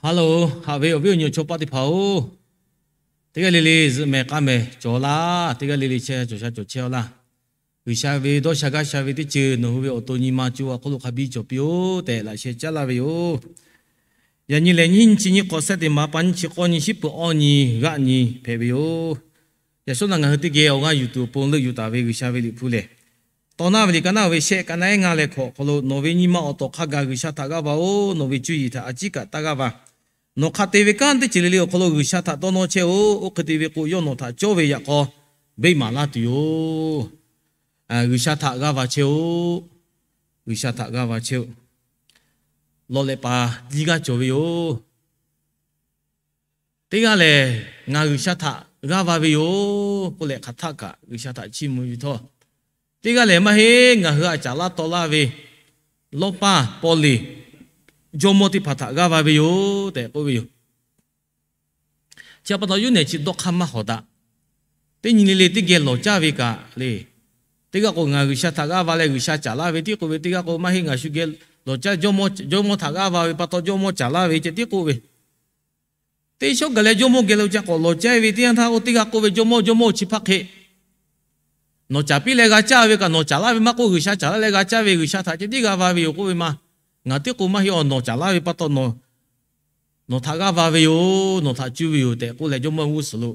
Hello, haꞈ ve awˬ viˉ awˬ nyi awˬ chawˇ paˆ teˇ hpaˍ-oˬ, teˇ g'aˇ le le zuhꞈ mehˍ k'aˇ mehˍ cawˬ laˇ. Teˇ g'aˇ le le chehˇ cawˬ sha cawˬ chehˇ-aw laˇ. G'uiˬsha ve dawˇ sha gaˇ sha ve teˇ ceuˬ nawˬ hui ve awˬ to nyi ma co awˬ hk'oˆ lo hk'a biˇ cawˬ piˇ-oˆ tehꞈ laꞈ sheh caˉ laˇ ve yoˬ. Yaꞈ nyi lehˬ, nyiˇ nyi chi nyiˇ hk'awꞈ sehˉ teˇ ma pa nyiˇ chi k'awˇ nyi shiˉ peuˬ awˇ nyi g'aˆ nyi hpehꞈ ve yoˬ. Yaꞈ shawˉ naˆ ngaˬ hui teˇ geh awˬ g'aˇ yuˬ tuˬ awˬ pon leuˆ yuˬ taˍ ve G'uiˬsha ve liꞈ hpu lehˬ, Tawˇ naˆ ve liꞈ ka naˆ ve shehˆ ka naˆ ehˉ ngaˇ leh hkawꞈ awˬ hk'aw lo, Nawˬ ve nyi ma awˬ tawˍ hk'a gaˬ G'uiˬsha htaꞈ g'aˇ va-oˬ. Nawˬ ve cuˇ yiˍ htaꞈ a ciˉ kaꞈ taˇ g'aˇ va. Nawˬ hk'a te ve kanˉ teˇ ceuˬ le le awˬ hk'aw lo G'uiˬsha htaꞈ dawˇ nawˇ chehˇ-oˆ. Oˇ hk'e te ve k'o, yawˇ nawˬ htaꞈ cawˇ ve yaꞈ k'aw beˇ maˍ laˇ tuˬ yoˬ. G'uiˬsha htaꞈ g'aˇ va chehˇ-oˆ. G'uiˬsha htaꞈ g'aˇ va chehˇ-oˆ. Lawˬ leh paˍ nyiˇ g'aˇ cawˬ ve yoˬ. Teˇ g'aˇ lehˬ, ngaˬ G'uiˬsha htaꞈ g'aˇ va ve yoˬ k'oˆ leh hk'aˬ htaˆ kaꞈ G'uiˬsha htaꞈ chiˇ mvuh ve htawˇ, teˇ g'aˇ lehˬ, maˇ heˆ, ngaˬ hui a caˍ laˇ taw laˇ ve lawˇ paˇ paw leˬ jawˇmawˇ teˇ hpaˍ htaꞈ g'aˇ va ve yoˬ tehꞈ k'oˆ ve yoˬ. Chi pa taw, yawˇ nehˬ chi dawˇ hk'aˇ maˇ hawˍ daꞈ. Teˇ nyi le le teˇ geh lawˬ caˇ ve kaꞈ le. Teˇ g'aˇ k'o, ngaˬ G'uiˬsha htaꞈ g'aˇ va leh G'uiˬsha caˍ laˇ ve tiˉ k'oˆ ve, teˇ g'aˇ k'o, maˇ heˆ, ngaˬ shu geh lawˬ caˇ, jawˇmawˇ, jawˇmawˇ htaꞈ g'aˇ va ve pa taw jawˇmawˇ caˍ laˇ ve ceh tiˉ k'oˆ ve. Teˇ shawˉ gaˬ leh jawˇmawˇ geh lo ca k'awꞈ lawˬ caˇ ve teˇ yanˇ htaˇ k'o, teˇ g'aˇ k'oˆ ve, Jawˇmawˇ, jawˇmawˇ, chi hpaˇ hk'e nawˬ caˍ piˇ leh g'a caˇ ve kaꞈ, nawˬ caˍ laˇ ve maˇ k'oˆ, G'uiˬsha caˍ laˇ leh g'a caˇ ve, G'uiˬsha htaꞈ ceh tiˉ g'a va ve yoˬ k'oˆ ve ma. Ngaˬ tiˉ k'o maˇ heˆ, awˬ nawˬ caˍ laˇ ve pa taw, nawˬ htaꞈ g'aˇ va ve yoˬ, nawˬ htaꞈ cuˇ ve yoˬ tehꞈ k'oˆ leh, jawˇmawˇ g'uˇ suhˍ lo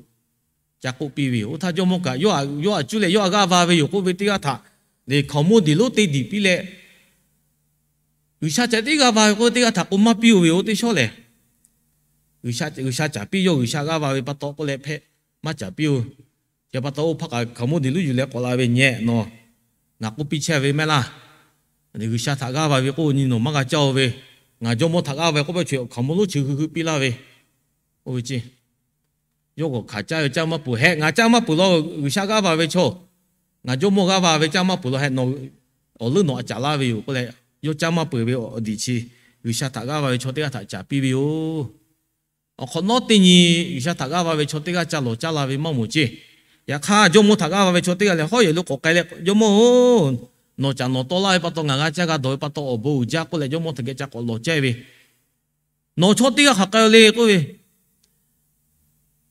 ca k'oˆ piˇ ve yoˬ. Oˇ htaˇ jawˇmawˇ kaꞈ yawˇ htaꞈ cuˇ leh yawˇ htaꞈ g'aˇ va ve yoˬ k'oˆ ve teˇ g'aˇ htaꞈ lehˬ, hkaoˍmonˇ diˬ lonˉ te diˬ piˇ leh, G'uiˬsha ceh tiˉ g'aˇ va ve k'oˆ ve teˇ g'aˇ htaꞈ k'o maˇ piˇ-oˬ ve yoˬ. Teˇ shawˉ lehˬ, G'uiˬsha caˍ piˇ, yawˇ G'uiˬsha g'aˇ va ve pa taw k'oˆ leh hpehꞈ maˇ caˍ piˇ-oˬ. Chi pa taw, oˇ hpaˇ kaꞈ hkaoˍmonˇ diˬ lonˉ yuˬ leh k'awꞈ la ve, Nyi-eh, nawˬ ngaˬ k'oˆ piˇ chehˇ ve mehˆ laˇ. G'uiˬsha htaꞈ g'aˇ va ve k'oˆ nyi nawˬ maˇ g'a caˇ-oˬ ve, ngaˬ jawˇmawˇ htaꞈ g'aˇ va k'oˆ ve, chi hkaoˍmonˇ lonˉ chi hui hui piˇ laˇ ve, oˇ ve ce. Yawˇ k'awꞈ hkanˍ caˇ ve, caˇ maˇ peuˬ hehꞈ, ngaˬ caˇ maˇ peuˬ law. G'uiˬsha g'aˇ va ve chaw, ngaˬ jawˇmawˇ g'aˇ va ve caˇ maˇ peuˬ law hehꞈ, nawˬ awˬ leuˉ nawˬ a caˍ laˇ ve yoˬ k'oˆ leh, yawˇ caˇ maˇ peuˬ ve awˬ diˬ chi G'uiˬsha htaꞈ g'aˇ va ve chaw teˇ g'aˇ htaꞈ caˍ piˇ ve yoˬ. Awˬ hk'awꞈ nawˉ teˇ nyi G'uiˬsha htaꞈ g'aˇ va ve chaw teˇ g'aˇ ca lawˬ caˇ la ve maˇ moˍ ce. Yaꞈ hk'aˇ, jawˇmawˇ htaꞈ g'aˇ va ve chaw teˇ g'aˇ lehˬ, hawˉ yehˬ lo k'awꞈ k'ai leh, Jawˇmawˇ-oˬ, nawˬ caˍ nawˬ taw laˇ ve pa taw ngaˬ g'a caˇ g'a dawˬ ve pa taw awˬ bon uiˍ jaˇ k'oˆ leh, jawˇmawˇ htaꞈ geh ca k'awꞈ lawˬ caˇ ve. Nawˬ chaw teˇ g'aˇ hk'aˬ k'ai-o le k'oˆ ve,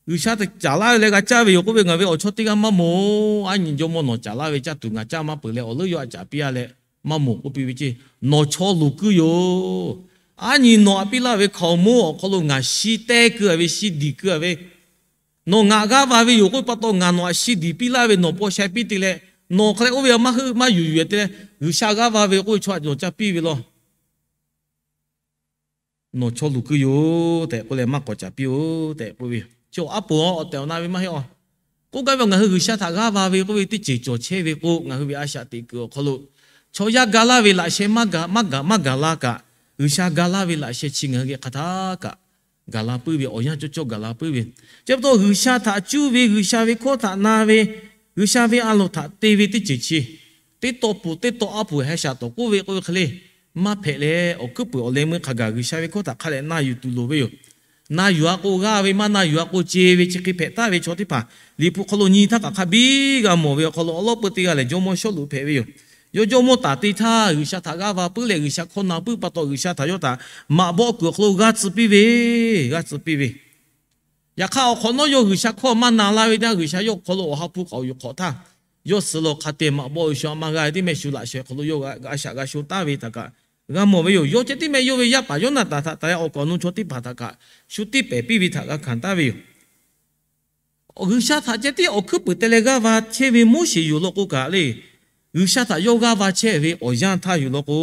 G'uiˬsha htaꞈ caˍ laˇ ve leh g'a caˇ ve yoˬ k'oˆ ve, ngaˬ ve awˬ chaw teˇ g'aˇ maˇ moˍ. Aˉ nyi jawˇmawˇ nawˬ caˍ laˇ ve caˇ tuˬ ngaˬ caˇ maˇ peuˬ leh, awˬ leuˉ yawˇ a caˍ piˇ-a leh maˇ moˍ k'oˆ piˇ ve ce. Nawˬ chaw luˬ kuiˬ yoˬ. Aˉ nyi nawˬ a piˇ laˇ ve hkaoˍmonˇ awˬ hk'aw lo ngaˬ shi teh keu-a ve, shi diˬ keu-a ve, nawˬ ngaˬ g'aˇ va ve yoˬ k'oˆ ve pa taw, ngaˬ nawˬ htaꞈ shi diˬ piˇ laˇ ve, nawˬ paw sheh piˇ te leh, nawˬ hk'aˬ leh oˇ ve maˇ heuˆ maˇ yuˬ yuˬ te leh, G'uiˬsha g'aˇ va ve k'oˆ ve chaw nawˬ ca piˇ ve law. Nawˬ chaw luˬ kuiˬ yoˬ tehꞈ k'oˆ leh maˇ k'awꞈ caˍ piˇ-oˬ tehꞈ k'oˆ ve. Chi awˬ aˉ poˍ awˬ tehˬ awˬ na ve maˇ heˆ-a. K'oˆ gaˇ ve, ngaˬ hui G'uiˬsha htaꞈ g'aˇ va ve k'oˆ ve teˇ ceuˬ cawˬ chehˇ ve k'o, ngaˬ hui ve a shaꞈ teꞈ kuiˬ awˬ hk'aw lo chaw yaˇ ga laˇ ve laꞈ sheh maˇ gaˬ, maˇ gaˬ, maˇ gaˬ la kaꞈ, G'uiˬsha ga laˇ ve laꞈ sheh chi ngaˬ hui geh hk'aˬ htaˇ kaꞈ gaˬ la puiˉ ve, awˬ yanˇ cawˇ cawˇ gaˬ la puiˉ ve. Chi pa taw, G'uiˬsha htaꞈ cuˇ ve, G'uiˬsha ve hkawˇ htaꞈ na ve, G'uiˬsha ve a loˍ htaꞈ te ve teˇ ceuˬ chi teˇ taw puˍ teˇ taw aˉ poˍ heh shaˍ tawˍ k'oˆ ve k'oˆ ve hk'e le maˇ hpehꞈ leh, awˬ hkuiˉ puiˍ awˬ leh meuˇ hk'a gaˬ G'uiˬsha ve hkawˇ htaꞈ hk'a dehꞈ na yuˬ tuˬ loˍ ve yoˬ. Na yuˬ-a k'o g'aˇ ve, maˇ na yuˬ-a k'o ce ve, chi hk'e hpehꞈ taˍ ve chaw teˇ hpaˍ Liꞈ hpu hk'aw lo nyi htaˇ kaꞈ hk'a biˇ g'a mawˬ ve awˬ hk'aw lo, awˬ lawˉ peu teˇ g'aˇ lehˬ, jawˇmawˇ Sawˉluꞈ hpehꞈ ve yoˬ. Yawˇ jawˇmawˇ taˍ te htaˇ, G'uiˬsha htaꞈ g'aˇ va puiˉ leh G'uiˬsha hkawˇ na puiˉ pa taw, G'uiˬsha htaꞈ yawˇ htaꞈ maꞈ bawˆ kuiˬ awˬ hk'aw lo g'aˇ tcuh piˇ ve, g'aˇ tcuh piˇ ve. Yaꞈ hk'aˇ, awˬ hk'awꞈ nawˉ yawˇ G'uiˬsha hkawˇ maˇ na laˇ ve htaˇ, G'uiˬsha yawˇ hk'aw lo awˬ ha hpu k'awꞈ yuˬ hk'awꞈ htaˇ, yawˇ suhˍ lo hk'a te maꞈ bawˆ ve sha maˇ g'a ve teˇ mehˆ shu laꞈ sheh hk'aw lo yawˇ g'a shaꞈ g'a sho taˍ ve htaꞈ kaꞈ g'a mawˬ ve yoˬ. Yawˇ ceh tiˉ mehˆ yawˇ ve yaˇ paˍ Yawˇnaˍtanˍ htaꞈ taˍ leh awˬ kaˍ awˬ nu chaw teˇ hpaˍ htaꞈ kaꞈ shu tiˇ pehˍ piˇ ve htaꞈ g'a hkanˍ taˍ ve yoˬ. G'uiˬsha htaꞈ ceh tiˉ awˬ hkuiˉ puiˍ te leh g'aˇ va chehˇ ve Moˉseˍ yoˬ law k'o kaꞈ le, G'uiˬsha htaꞈ yawˇ g'aˇ va chehˇ ve awˬ yanˇ htaˇ yoˬ law k'o,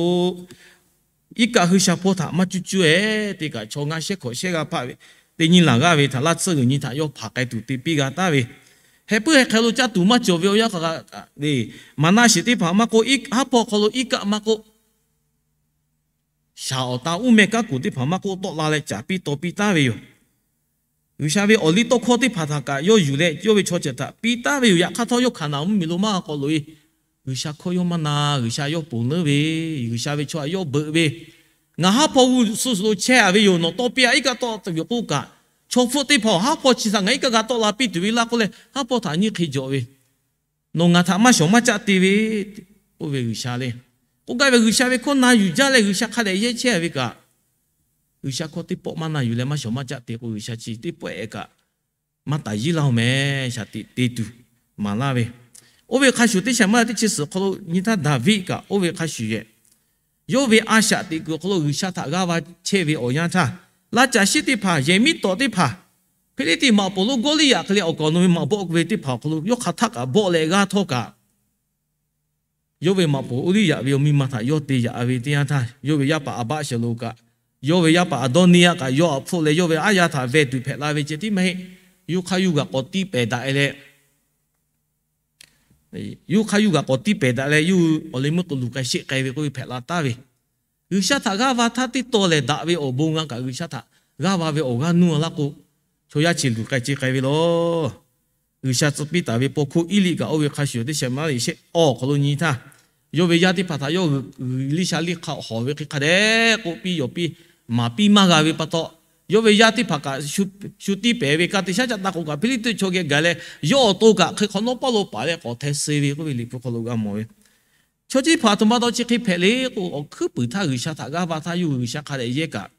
iˉ kaˆ hui sha hpawˇ htaꞈ maˇ cuˇ cuˇ-e te kaꞈ, chaw ngaˇ shehˉ hkawꞈ shehˉ g'aˇ hpaˆ ve teˇ nyi laˬ g'aˇ ve htaꞈ laˇ tsuhˇ g'uiˬ nyi htaꞈ yawˇ hpanˍ k'ai tuˬ te piˇ g'a taˍ ve. Heh puiˉ heh hk'e lo caˇ tuˬ maˇ cawˬ ve awˬ yanˇ hk'a le, Maˍnaˆsheˍ teˇ hpaˍ maˇ k'oˆ, haˉ hpawˇ hk'aw lo iˉ kaˆ maˇ k'oˆ, shaˍ awˬ ta uˉ meh kanˉ kuˬ teˇ hpaˍ maˇ k'oˆ, tawˆ la leh caˍ piˇ taw piˇ taˍ ve yoˬ. G'uiˬsha ve awˬ liˇ tawˇ hkawˇ teˇ hpaˍ htaꞈ kaꞈ yawˇ yuˬ leh yawˇ ve chaw ceuˬ htaꞈ piˇ taˍ ve yoˬ. Yaꞈ hk'aˇ htawˇ, yawˇ Hkaˍnanˍ mvuhˇmiˬ lo maˇ g'a k'awꞈ loꞈ-e. G'uiˬsha hkawˇ yawˇ maˇ na, G'uiˬsha yawˇ ponˬ leuˉ ve, G'uiˬsha ve chaw htaꞈ yawˇ beuꞈ ve, Ngaˬ haˉ hpawˇ g'uˇ suhˍ lo chehˇ-a ve yoˬ. Nawˬ tawˆ piˇ-a, iˉ kaˆ tawˆ tuˬ yoˬ k'oˆ kaꞈ, chaw hpfuhˆ teˇ hpaˍ-oˬ, haˉ hpawˇ chi htaꞈ ngaˬ iˉ kaˆ g'a tawˆ la piˇ tuˬ ve laˇ k'oˆ leh, haˉ hpawˇ htaꞈ nyiˇ hk'e jawꞈ ve, Nawˬ ngaˬ htaꞈ maˇ shawˍ maˇ caˆ te ve, oˇ ve G'uiˬsha le. K'oˆ gaˇ ve, G'uiˬsha ve hkawˇ na yuˬ jaˇ leh G'uiˬsha hk'a dehꞈ yehˇ chehˇ ve kaꞈ, G'uiˬsha hkawˇ teˇ pawˆ maˇ na yuˬ leh maˇ shawˍ maˇ caˆ te k'o, G'uiˬsha chi teˇ pawˆ ehˉ kaꞈ maˇ taˍ yiˉ laˇ-oˬ mehˍ. Shaˍ tiꞈ te tuˬ maˍ laˇ ve, oˇ ve hk'a shuˍ teˇ shaˍ maˇ teˇ chi suhˍ hk'aw lo nyi htaˇ Daˍviˆ kaꞈ oˇ ve hk'a shuˍ yehˬ, yawˇ ve a shaꞈ teꞈ kuiˬ awˬ hk'aw lo G'uiˬsha htaꞈ g'aˇ va chehˇ ve awˬ yanˇ htaˇ, laˇ caˬ shiˉ teˇ hpaˍ, yehˬ miˉ tawꞈ teˇ hpaˍ, Hpiˇliˇtiˆ maꞈ poˍ lonˉ Gawˇliˇyaꞈ hk'e leh awˬ kaˍ awˬ nu ve maꞈ bawˆ ve teˇ hpaˍ awˬ hk'aw lo yawˇ hk'aˬ htaˆ kaꞈ bawˆ leh g'aˇ htawˇ kaꞈ, yawˇ ve maꞈ poˍ Uˇliˇyaꞈ ve awˬ miˇ ma htaꞈ yawˇ te yaꞈ ve teˇ yanˇ htaˇ, yawˇ ve yaˇ paˍ Aˍbaˆshaˍlonˍ kaꞈ, yawˇ ve yaˇ paˍ Aˍdawˇniˇyaˆ kaꞈ yawˇ htaꞈ hpfuhˆ leh yawˇ ve aˉ yaˇ htaꞈ veh tuˬ hpehꞈ la ve ceh tiˉ maˇ heˆ. Yawˇ hk'aˇ yawˇ g'aꞈ k'awꞈ tiˇ pehˍ daꞈ e leh, yawˇ hk'aˇ yawˇ g'aꞈ k'awꞈ tiˇ pehˍ daꞈ leh, yawˇ hui awˬ leh meuˇ k'o luˬ k'ai sheˆ k'ai ve k'oˆ ve hpehꞈ la taˍ ve, G'uiˬsha htaꞈ g'aˇ va htaˇ teˇ taw lehˬ, daꞈ ve awˬ bon g'a kaꞈ G'uiˬsha htaꞈ g'aˇ va ve awˬ g'aˇ nuˇ a laˇ k'o, chaw yaˇ chi luˬ k'ai ce k'ai ve lawˬ. G'uiˬsha tcuh piˇ taˍ ve paw hkuˇ Eˇliˆ kaꞈ oˇ ve hk'a shuˍ teˇ shaˍ maˇ liꞈ shehˆ awˬ hk'aw lo nyi htaˇ, yawˇ ve yaˇ teˇ hpaˍ htaꞈ yawˇ g'uiˬ liˇ sha liˇ hk'a hawˍ ve hk'e hk'a dehꞈ k'oˆ piˇ yawˬ piˇ maˍ piˇ maˇ g'a ve pa taw, yawˇ ve yaˇ teˇ hpaˍ kaꞈ shu tiˇ pehˍ ve ka te shaˉ caˆ taˇ k'o kaꞈ, Hpiˇliˇtuꞈ chaw geh gaˬ leh yawˇ awˬ to kaꞈ hk'e hk'awꞈ nawˉ pawˆ lo paˍ leh k'awꞈ hteh suh ve k'oˆ ve Liꞈ hpu hk'aw lo g'a mawˬ ve. Chaw chi teˇ hpaˍ aˬ htoꞈ ma taw chi hk'e hpehꞈ le k'o, awˬ hkuiˉ puiˍ htaˇ G'uiˬsha htaꞈ g'aˇ va htaˇ yawˇ hui G'uiˬsha hk'a dehꞈ yehˇ kaꞈ,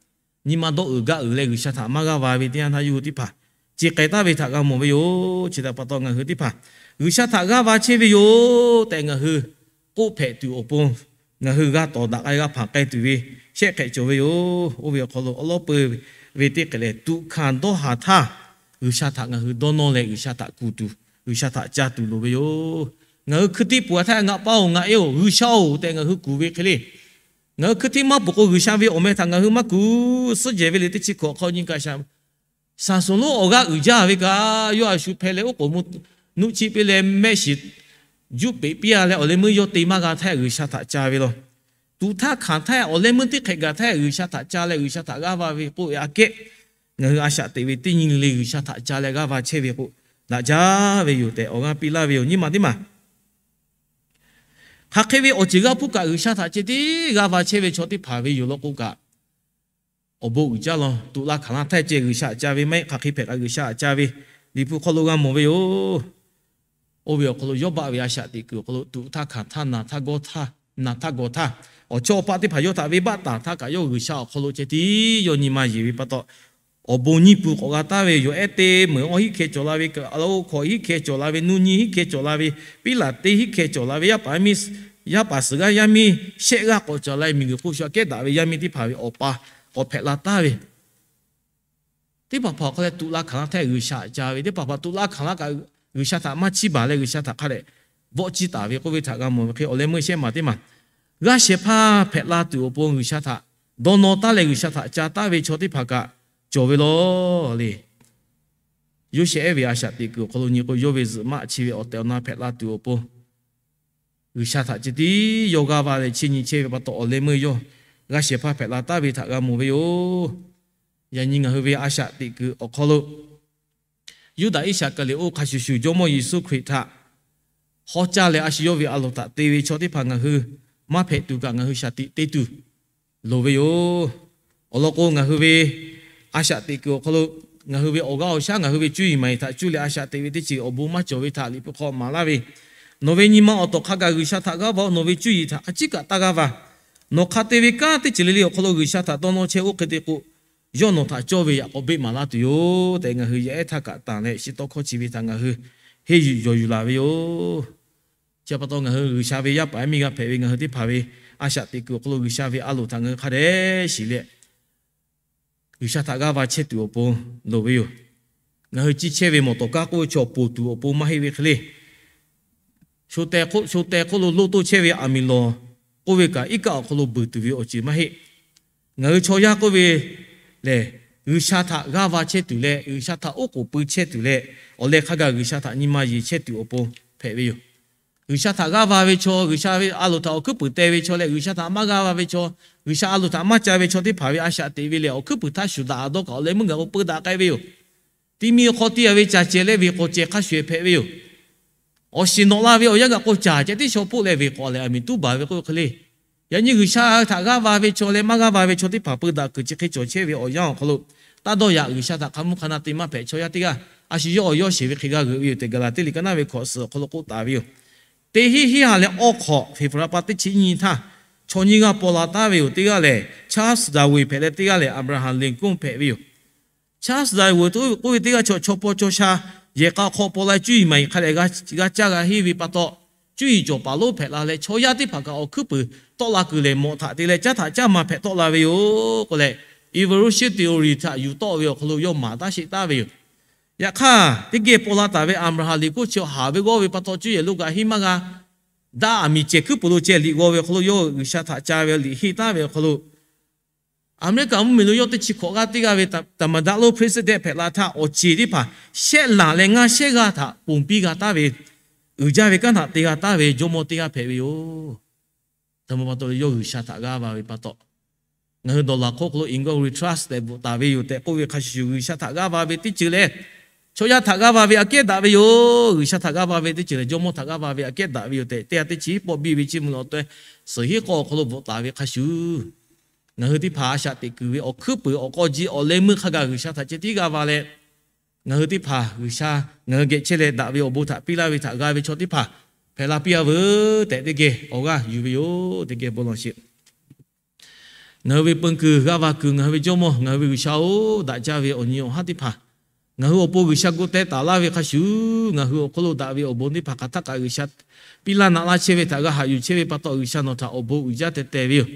nyi ma dawˇ uiˍ gaˇ uiˍ leh G'uiˬsha htaꞈ maˇ g'aˇ va ve teˇ yanˇ htaˇ yawˇ hui teˇ hpaˍ ce k'ai taˍ ve htaꞈ g'a mawˬ ve yoˬ. Chi htaꞈ pa taw ngaˬ hui teˇ hpaˍ G'uiˬsha htaꞈ g'aˇ va chehˇ ve yoˬ tehꞈ ngaˬ hui k'oˆ hpehꞈ tuˬ awˬ pon, ngaˬ hui g'a tawˍ daꞈ k'ai g'a hpanˍ k'ai tuˬ ve shehˆ hk'ehꞈ cawˬ ve yoˬ. Oˇ ve awˬ hk'aw lo awˉ lawˉ peu ve teˇ hk'e lehˬ, tuꞈ hkanˍ dawˇ haˍ htaˇ G'uiˬsha htaꞈ ngaˬ hui dawˇ nawˇ leh G'uiˬsha htaꞈ kuˬ tuˬ, G'uiˬsha htaꞈ ca tuˬ loˍ ve yoˬ. Ngaˬ hui hkui tiˇ peuˬ htaˇ ngaˆ paˉ-oˬ, ngaˆ eˉ-oˬ, G'uiˬsha-oˬ tehꞈ ngaˬ hui kuˬ ve hk'e le. Ngaˬ hui hkui tiˇ maˇ peuˬ k'o G'uiˬsha ve awˬ meh htaꞈ ngaˬ hui maˇ kuˬ. Suhˉ jehˬ ve liꞈ teˇ chi hkawꞈ hk'aw nyi kaꞈ, Saˍsonˍ lonˉ awˬ g'aˇ uiˍ jaˇ ve kaꞈ, yawˇ a shu hpeh leh oˉ k'oˍ mvuh nuˆ chiˆ piˇ leh mehˆ shiˍ juˇ peꞈ piˇ-a leh awˬ leh meuˇ yawˇ te maˇ g'a htaˇ G'uiˬsha htaꞈ ca ve lawˬ. Tuꞈ htaˇ hkanˍ htaˇ awˬ leh meuˇ teˇ hk'ehꞈ gaˬ htaˇ G'uiˬsha htaꞈ ca leh G'uiˬsha htaꞈ g'aˇ va ve k'oˆ ve aꞈ kehˉ, ngaˬ hui a shaꞈ teꞈ ve teˇ nyi le G'uiˬsha htaꞈ ca leh g'aˇ va chehˇ ve k'o, daꞈ jaˇ ve yoˬ tehꞈ awˬ g'aˇ piˇ laˇ ve yoˬ. Nyi ma teˇ maˬ hk'aˬ hk'e ve awˬ ceuˬ g'aˇ hpuˇ kaꞈ G'uiˬsha htaꞈ ceh tiˉ g'aˇ va chehˇ ve chaw teˇ hpaˍ ve yoˬ law k'o kaꞈ, awˬ bon uiˍ jaˇ law. Tuꞈ la hkanˍ la htaˇ ceh G'uiˬsha htaꞈ ca ve maˇ heˆ. Hk'aˬ hk'e hpehꞈ kaꞈ G'uiˬsha htaꞈ ca ve Liꞈ hpu hk'aw lo g'a mawˬ ve yoˬ. Oˇ ve awˬ hk'aw lo Yawˇbaˆ ve a shaꞈ teꞈ kuiˬ awˬ hk'aw lo tuꞈ htaˇ hkanˍ htaˇ naˬ htaˇ gawˇ htaˇ, naˬ htaˇ gawˬ htaˇ, awˬ chawˇ awˬ paˆ teˇ hpaˍ yawˇ htaꞈ venˇbaˆ taˍ htaˇ kaꞈ yawˇ G'uiˬsha awˬ hk'aw lo ceh tiˉ yawˇ nyi ma yeˬ ve pa taw, awˬ bon nyiˇ pun k'awꞈ g'a taˍ ve yoˬ. Ehˉ te meuˍ awˬ hiˉ hkeh cawˬ la ve, a lo hk'awꞈ hiˉ hkeh cawˬ la ve, nuˇ nyi hiˉ hkeh cawˬ la ve, piˉ laˬ te hiˉ hkeh cawˬ la ve, yaˇ paˍ miˇ yaˇ paˍ suhˍ g'aˇ yaˇ miˇ shehˆ g'aˇ k'awꞈ cawˬ la ve, miˬguiˬ hk'oˆ shu aꞈ kehˉ daꞈ ve yaˇ miˇ teˇ hpaˍ ve awˬ pa k'awꞈ hpehꞈ la taˍ ve teˇ hpaˍ hpaˍ awˬ hk'aw leh tuꞈ la hkanˍ la htaˇ G'uiˬsha htaꞈ ca ve, teˇ hpaˍ hpaˍ tuꞈ la hkanˍ la kaꞈ G'uiˬsha htaꞈ maˇ chiˇ baˬ leh G'uiˬsha htaꞈ hk'a dehꞈ vawˆ ciˇ taˍ ve k'oˆ ve htaꞈ g'a mawˬ ve hk'e, awˬ leh meuˇ shehˆ maˬ teˇ maˬ g'aˇ shehˍ hpaˇ hpehꞈ la tuˬ awˬ pon G'uiˬsha htaꞈ dawˇ nawˇ taˉ leh G'uiˬsha htaꞈ ca taˍ ve chaw teˇ hpaˍ kaꞈ cawˬ ve lawˬ le. Yoˇsehꞈ ehˉ ve a shaꞈ teꞈ kuiˬ awˬ hk'aw lo nyi k'o, yawˇ ve zuhꞈ maˆ chi ve awˬ tehˬ awˬ na hpehꞈ la tuˬ awˬ pon G'uiˬsha htaꞈ ceh tiˉ yawˇ g'aˇ va leh chiˇ nyi chehˇ ve pa taw, awˬ leh meuˇ yawˇ g'aˇ shehˍ hpaˇ hpehꞈ la taˍ ve htaꞈ g'a mawˬ ve yoˬ. Yaꞈ nyi ngaˬ hui ve a shaꞈ teꞈ kuiˬ awˬ hk'aw lo Yuˇdaꞈ Iˉsaˍkaˍriˍoˆ hk'a shuˍ shuˍ Jawˇmawˇ Yeˍsuˆ Hkriꞈ htaꞈ hawˉ caˇ leh a shu yawˇ ve a loˍ htaꞈ te ve chaw teˇ hpaˍ ngaˬ hui maˇ hpehꞈ tuˬ kaꞈ ngaˬ hui shaˍ tiꞈ te tuˬ loˍ ve yoˬ. Awˬ lawn k'o, ngaˬ hui ve a shaꞈ teꞈ kuiˬ awˬ hk'aw lo ngaˬ hui ve awˬ g'aˇ awˬ shaˉ ngaˬ hui ve cuˇ yiˍ maˍ yiˍ htaꞈ cuˇ leh a shaꞈ teꞈ ve teˇ ceuˬ awˬ bon maˇ cawˬ ve htaꞈ Liꞈ hpu hk'aw maˍ laˇ ve, Nawˬ ve nyi ma awˬ tawˍ hk'a gaˬ G'uiˬsha htaꞈ g'aˇ va-oˬ. Nawˬ ve cuˇ yiˍ htaꞈ a ciˉ kaꞈ taˇ g'aˇ va. Nawˬ hk'a te ve kanˉ teˇ ceuˬ le le awˬ hk'aw lo G'uiˬsha htaꞈ dawˇ nawˇ chehˇ-oˆ. Hk'e te k'o, yawˇ nawˬ htaꞈ cawˇ ve yaꞈ k'aw beˆ maˍ laˇ tuˬ yoˬ tehꞈ, ngaˬ hui yaˇ ehˉ htaˇ kaꞈ tanˬ leh shi tawˇ hkawˇ chi ve htaꞈ ngaˬ hui henˇ yuˬ yawˬ yuˬ laˬ ve yoˬ. Chi pa taw, ngaˬ hui G'uiˬsha ve yaˇ paˍ yaˇ miˇ g'a hpehꞈ ve ngaˬ hui teˇ hpaˍ ve a shaꞈ teꞈ kuiˬ awˬ hk'aw lo G'uiˬsha ve a loˍ htaꞈ ngaˬ hui hk'a dehꞈ shiˍ leh, G'uiˬsha htaꞈ g'aˇ va chehˇ tuˬ awˬ pon loˍ ve yoˬ. Ngaˬ hui ciˇ chehˇ ve mawˬ tawˍ kaˇ k'oˆ ve chaw ponˬ tuˬ awˬ pon maˇ heˆ ve hk'e le. Sho teh hk'oˆ, sho teh hk'oˆ lo loˇ toˇ chehˇ ve aˬ miˍ lawˬ k'oˆ ve kaꞈ, iˉ kaˆ awˬ hk'aw lo buiˬ tuˬ ve awˬ ceuˬ maˇ heˆ. Ngaˬ hui chaw yaˇ k'oˆ ve lehˬ, G'uiˬsha htaꞈ g'aˇ va chehˇ tuˬ leh G'uiˬsha htaꞈ oˉ k'oˍ pui chehˇ tuˬ leh, awˬ leh hk'a gaˬ G'uiˬsha htaꞈ nyi ma yeˬ chehˇ tuˬ awˬ pon hpehꞈ ve yoˬ. G'uiˬsha htaꞈ g'aˇ va ve chaw, G'uiˬsha ve a loˍ htaꞈ awˬ hkuiˉ puiˍ teh ve chaw leh G'uiˬsha htaꞈ maˇ g'aˇ va ve chaw, G'uiˬsha a loˍ htaꞈ maˇ ca ve chaw teˇ hpaˍ ve a shaꞈ teꞈ ve lehˬ, awˬ hkuiˉ puiˍ htaˇ shuˍ daꞈ a dawˇ kaꞈ awˬ leh meuˇ gaˬ k'o peu daꞈ k'ai ve yoˬ. Ti mi awˬ hk'aw te a ve caˬ cehˬ leh veˬ k'awꞈ cehˬ hk'a shuˍ hpehꞈ ve yoˬ. Awˬ shiˍ nawꞈ la ve awˬ yanˇ gaˬ k'o caˬ ceh tiˉ shaw hpoˆ leh veˬ k'awꞈ leh aˬ miˍ tuˉ baˬ ve k'oˆ ve hk'e le. Yaꞈ nyi G'uiˬsha htaꞈ g'aˇ va ve chaw leh maˇ g'aˇ va ve chaw teˇ hpaˍ peu daꞈ kuiˬ chi hk'e cawˬ chehˇ ve awˬ yanˇ awˬ hk'aw lo, taˇ dawˇ yaꞈ G'uiˬsha htaꞈ hk'a mvuhˇ hk'a na te maˇ hpehꞈ chaw yaˇ teˇ g'aˇ a shu yawˇ awˬ yawˇ sheˍ ve hk'e g'a g'euꞈ ve yoˬ tehꞈ, Gaˍlaˍtiˆ liꞈ ka naˉ ve hkawꞈ suhˍ awˬ hk'aw lo k'oˆ taˍ ve yoˬ. Teˇ hinˉ hinˉ ha leh awˇ hk'awꞈ Hpeˍ hpaˍraˍ pa teˇ chi nyiˇ htaˇ, htaw nyiˇ g'aˇ paw la taˉ ve yoˬ. Teˇ g'aˇ lehˬ Charles Darwin hpehꞈ leh, teˇ g'aˇ lehˬ Abraham Lincoln hpehꞈ ve yoˬ. Charles Darwin k'oˆ ve teˇ g'aˇ chaw chaw paw chaw sha yehˬ k'a hk'aw paw la cuˇ yiˍ maˍ yiˍ hk'a leh g'a caˇ g'a henˇ ve pa taw, cuˇ yiˍ cawˬ paˍ lonˉ hpehꞈ la leh, chaw yaˇ teˇ hpaˍ kaꞈ awˬ hkuiˉ puiˍ tawˆ la kuiˬ lehˬ, mawꞈ htaꞈ te leh caˉ htaꞈ caˇ ma hpehꞈ tawˆ la ve yoˬ k'oˆ leh, evolution theory htaꞈ yuˬ tawˆ ve awˬ hk'aw lo yawˇ maˍ taˉ sheˆ taˉ ve yoˬ. Yaꞈ hk'aˇ, teˇ geh paw la taˍ ve Abraham Lincoln chi htaꞈ haˍ ve g'awˇ ve pa taw, cuˇ yiˍ lo kaꞈ henˇ maˇ g'a. Daꞈ aˬ miˍ cehˬ hkuiˉ puiˍ lo ceh liꞈ g'aw ve awˬ hk'aw lo yawˇ G'uiˬsha htaꞈ ca ve liꞈ henˇ taˉ ve awˬ hk'aw lo, Aˍmeˍriˆkaˍ mvuhˇmiˬ lo yawˇ teˇ chi hkawꞈ g'aˇ teˇ g'aˇ ve taˍ maˍ daꞈ lonˉ president hpehꞈ la htaˇ, awˬ ceˬ teˇ hpaˍ shehˆ laˬ leh ngaˇ shehˆ g'aˇ htaꞈ ponˬ piˇ g'a taˉ ve, uiˍ jaˇ ve kanˉ htaꞈ te g'a taˉ ve jawˇmawˇ teˇ g'aˇ hpehꞈ ve yoˬ. Htaꞈ ma pa taw leh yawˇ G'uiˬsha htaꞈ g'a va ve pa taw, ngaˬ hui dawˬ laˬ hk'oˆ hk'aw lo Inglorious Trust tehꞈ bvuhꞈ taˍ ve yoˬ tehꞈ k'oˆ ve hk'a shuˍ shuˍ, G'uiˬsha htaꞈ g'a va ve teˇ ceuˬ lehˬ, chaw yaˇ htaꞈ g'a va ve aꞈ kehˉ daꞈ ve yoˬ. G'uiˬsha htaꞈ g'a va ve teˇ ceuˬ lehˬ, jawˇmawˇ htaꞈ g'a va ve aꞈ kehˉ daꞈ ve yoˬ tehꞈ, teˇ g'aˇ teˇ chi pawˆ biˇ ve Chiˇ mvuh leh awˬ to suhˍ hiˉ k'awˇ awˬ hk'aw lo bvuhꞈ taˍ ve hk'a shuˍ, ngaˬ hui teˇ hpaˍ a shaꞈ teꞈ kuiˬ ve awˬ hkuiˉ puiˍ awˬ k'aw ji awˬ leh meuˇ hk'a gaˬ G'uiˬsha htaꞈ ceh tiˉ g'a va leh, ngaˬ hui teˇ hpaˍ G'uiˬsha ngaˬ hui geh chehˇ leh daꞈ ve awˬ bon htaꞈ piˇ laˇ ve htaꞈ g'a ve chaw teˇ hpaˍ hpehꞈ la piˇ a veuˬ tehꞈ teˇ geh awˬ g'aˇ yuˬ ve yoˬ. Teˇ geh bon lawˬ sheˍ. Ngaˬ hui ve peun kuiˬ g'aˇ va kuiˬ, ngaˬ hui ve jawˇmawˇ, ngaˬ hui ve G'uiˬsha-oˬ, daꞈ jaˇ ve awˬ nyi awˬ haˉ teˇ hpaˍ ngaˬ hui awˬ pon G'uiˬsha gu teh taˍ laˇ ve hk'a shuˍ, ngaˬ hui awˬ hk'aw lo daꞈ ve awˬ bon teˇ hpaˍ hk'aˬ htaˇ kaꞈ G'uiˬsha piˇ laˇ naꞈ laˇ chehˇ ve htaꞈ g'a haꞈ yuˬ chehˇ ve pa taw, G'uiˬsha nawˬ htaꞈ awˬ bon uiˍ jaˇ teh teh ve yoˬ.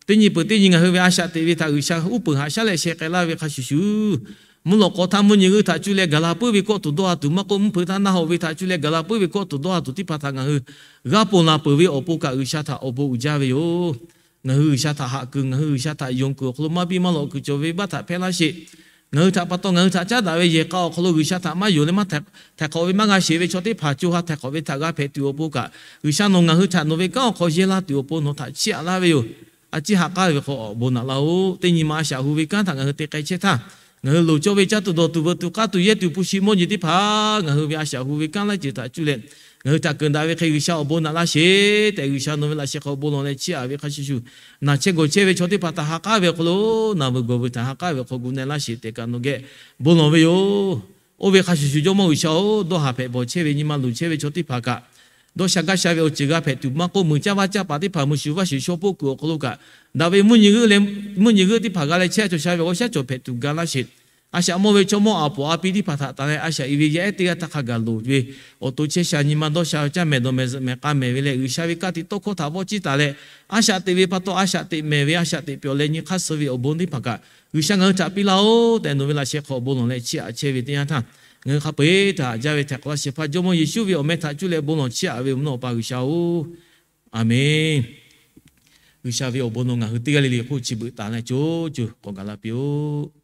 Teˇ nyi peuˬ teˇ nyi ngaˬ hui ve a shaꞈ teꞈ ve htaꞈ G'uiˬsha uˉ peunˍ haꞈ shaˉ leh sheh k'ai laˇ ve hk'a shuˍ shuˍ, mvuhˇ lawꞈ k'aw htaˇ mvuhˇ nyi g'euˆ htaꞈ cuˇ leh gaˬ la puiˉ ve kawˆ tuˬ dawˇ ha tuˬ maˇ k'oˆ, mvuhˇ hpeuꞈ htaˇ naˆ hoꞈ ve htaꞈ cuˇ leh gaˬ la puiˉ ve kawˆ tuˬ dawˇ ha tuˬ teˇ hpaˍ htaꞈ ngaˬ hui g'a ponˬ laˬ peuˬ ve awˬ pon kaꞈ G'uiˬsha htaꞈ awˬ bon uiˍ jaˇ ve yoˬ. Ngaˬ hui G'uiˬsha htaꞈ haꞈ kuiˬ, ngaˬ hui G'uiˬsha htaꞈ yonˍ kuiˬ awˬ hk'aw lo maˇ biˇ maˇ lawꞈ kuiˬ cawˬ ve venˇbaˆ htaꞈ hpehˇ laˇ sheˍ. Ngaˬ hui htaꞈ pa taw ngaˬ hui htaꞈ caˉ daꞈ ve yehˬ k'a awˬ hk'aw lo G'uiˬsha htaꞈ maˇ yonˍ leh maˇ htaiˍ hk'awꞈ ve maˇ g'a sheˍ ve chaw teˇ hpaˍ co ha htaiˍ hk'awꞈ ve htaꞈ g'a hpehꞈ tuˬ awˬ pon kaꞈ, G'uiˬsha nawˬ ngaˬ hui htaꞈ nawˬ ve kanˉ awˬ hk'aw yehˇ laˇ tuˬ awˬ pon nawˬ htaꞈ chiˇ aꞈ laˇ ve yoˬ. A ciˉ ha k'aˉ ve hk'aw awˬ bon naꞈ laˇ-oˬ. Teˇ nyi ma a shaꞈ hu ve kanˉ htaꞈ ngaˬ hui te k'ai chehˇ htaˇ, ngaˬ hui loˍ cawˇ ve caˇ tuˬ dawˬ tuˬ veuꞈ tuˬ k'aˇ tuˬ yehˇ tuˬ hpu shi mawˇ nyi teˇ hpaˍ ngaˬ hui ve a shaꞈ hu ve kanˉ laiˉ ceuˬ htaꞈ cuˇ leh ngaˬ hui htaꞈ keunˍ daꞈ ve hk'e G'uiˬsha awˬ bon naꞈ laˇ sheˍ tehꞈ, G'uiˬsha nawˬ ve laꞈ sheh hk'aw bon lawˬ leh chiˇ aꞈ ve hk'a shuˍ shuˍ, naˬ chehˇ gawˬ chehˇ ve chaw teˇ hpaˍ htaꞈ ha k'aˉ ve awˬ hk'aw lo, naˬ veuˬ gawˬ veuˬ htaꞈ ha k'aˉ ve awˬ hk'aw gu na-e laˇ sheˍ tehꞈ kaꞈ nawˬ geh bon lawˬ ve yoˬ. Oˇ ve hk'a shuˍ shuˍ, Jawˇmawˇ G'uiˬsha-oˬ, dawˇ haˍ hpehꞈ bawˬ chehˇ ve nyi ma luˬ chehˇ ve chaw teˇ hpaˍ kaꞈ, dawˇ sha gaˇ sha ve awˬ ceuˬ g'a hpehꞈ tuˬ maˇ k'oˆ, meuꞈ caˇ vaˇ caˇ paˍ teˇ hpaˍ meuꞈ shuˍ vaˇ shuˍ shaw poˆ kuiˬ awˬ hk'aw lo kaꞈ, daꞈ ve mvuhˇ nyi g'euˆ teˇ hpaˍ g'a leh chehˇ cawˬ sha ve awˬ shaˉ cawˬ hpehꞈ tuˬ ga laˇ sheˍ. A shaꞈ mawˇ ve chaw mawˇ aˬ poˍ a pi teˇ hpaˍ htaꞈ tanˬ leh, a shaꞈ i ve yaˇ ehˉ teˇ g'aˇ htaˇ hk'a gaˬ loˍ ve awˬ to chehˇ sha nyi ma dawˇ sha caˇ mehˍ dawˬ mehˍ zuhꞈ mehˍ k'a mehˍ ve leh, G'uiˬsha ve ka tiꞈ tawˇ hkawˇ htaꞈ vawˆ ciˇ taˍ leh, a shaꞈ teꞈ ve pa taw a shaꞈ teꞈ mehˍ ve, a shaꞈ teꞈ pyawˬ leh nyi hk'aˇ suh ve awˬ bon teˇ hpaˍ kaꞈ G'uiˬsha ngaˬ hui htaꞈ piˇ laˇ-oˬ tehꞈ nawˬ ve laꞈ sheh hk'aw bon lawˬ leh chiˇ aꞈ chehˇ ve teˇ yanˇ htaˇ, ngaˬ hui hk'a peu-eˬ htaꞈ haꞈ jaˇ ve htaiˍ hk'awꞈ laˇ shehˍ hpaˇ Jawˇmawˇ Yeˍsuˆ ve awˬ meh htaꞈ cuˇ leh bon lawˬ chiˇ aꞈ ve mvuhˇ naw Awˬ pa G'uiˬsha-oˬ, Aˍmenˍ. G'uiˬsha ve awˬ bon nawˬ ngaˬ hui teˇ g'aˇ le le hk'oˆ chi beuꞈ taˍ leh co co k'awꞈ gaˬ la piˇ-oˆ.